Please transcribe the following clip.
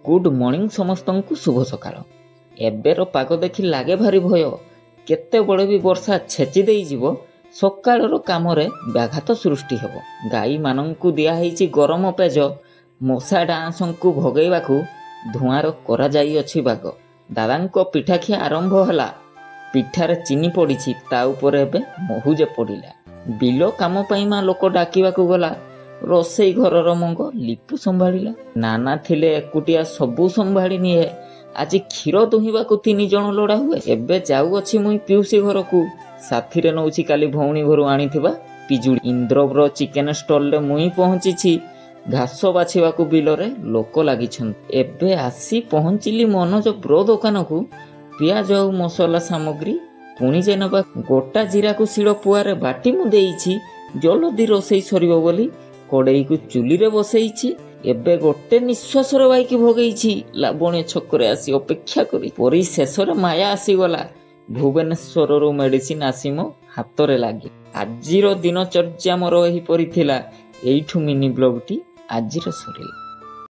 Good morning ସମସ୍ତଙ୍କୁ, ଶୁଭ ସକାଳ। ଏବେର ପାଗ ଦେଖି ଲାଗେ ଭାରି ଭୟ, କେତେବେଳେ ବି ବର୍ଷା ଛେଚି ଦେଇଯିବ, ସକାଳର କାମରେ ବ୍ୟାଘାତ ସୃଷ୍ଟି ହେବ। ଗାଈମାନଙ୍କୁ ଦିଆହେଇଛି ଗରମ ପେଜ, ମଶା ଡାଆଁଶଙ୍କୁ ଭଗେଇବାକୁ ଧୂଆଁର କରାଯାଇଅଛି ବାଗ। ଦାଦାଙ୍କ ପିଠାଖିଆ ଆରମ୍ଭ ହେଲା। ପିଠାରେ ଚିନି ପଡ଼ିଛି, ତା ଉପରେ ଏବେ ମହୁ ଯେ ପଡ଼ିଲା। ବିଲ କାମ ପାଇଁ ମା ଲୋକ ଡାକିବାକୁ ଗଲା। ରୋଷେଇ ଘରର ମଙ୍ଗ ଲିପୁ ସମ୍ଭାଳିଲା। ନାନା ଥିଲେ ଏକୁଟିଆ ସବୁ ସମ୍ଭାଳି ନିଏ, ଆଜି କ୍ଷୀର ଦୁହିଁବାକୁ 3 ଜଣ ଲୋଡ଼ା ହୁଏ। ଏବେ ଯାଉଅଛି ମୁଇଁ ପିଉସୀ ଘରକୁ, ସାଥିରେ ନଉଛି କାଲି ଭଉଣୀ ଘରୁ ଆଣିଥିବା ପିଜୁଳି। ଇନ୍ଦ୍ରବ୍ର ଚିକେନ ଷ୍ଟଲରେ ମୁଇଁ ପହଞ୍ଚିଛି। ଘାସ ବାଛିବାକୁ ବିଲରେ ଲୋକ ଲାଗିଛନ୍ତି। ଏବେ ଆସି ପହଞ୍ଚିଲି ମନୋଜ ବ୍ରୋ ଦୋକାନକୁ, ପିଆଜ ଆଉ ମସଲା ସାମଗ୍ରୀ ପୁଣି ଯେ ନେବା। ଗୋଟା ଜିରାକୁ ଶିଳ ପୁଆରେ ବାଟି ମୁଁ ଦେଇଛି। ଜଲଦି ରୋଷେଇ ସରିବ ବୋଲି କଡ଼େଇକୁ ଚୁଲିରେ ବସେଇଛି। ଏବେ ଗୋଟେ ନିଶ୍ୱାସରେ ବାଇକି ଭଗେଇଛି। ଲାବଣ୍ୟ ଛକରେ ଆସି ଅପେକ୍ଷା କରି ପରିଶେଷରେ ମାୟା ଆସିଗଲା। ଭୁବନେଶ୍ୱରରୁ ମେଡିସିନ ଆସି ମୋ ହାତରେ ଲାଗି। ଆଜିର ଦିନଚର୍ଯ୍ୟା ମୋର ଏହିପରି ଥିଲା। ଏଇଠୁ ମିନି ବ୍ଲଗଟି ଆଜିର ସରିଲା।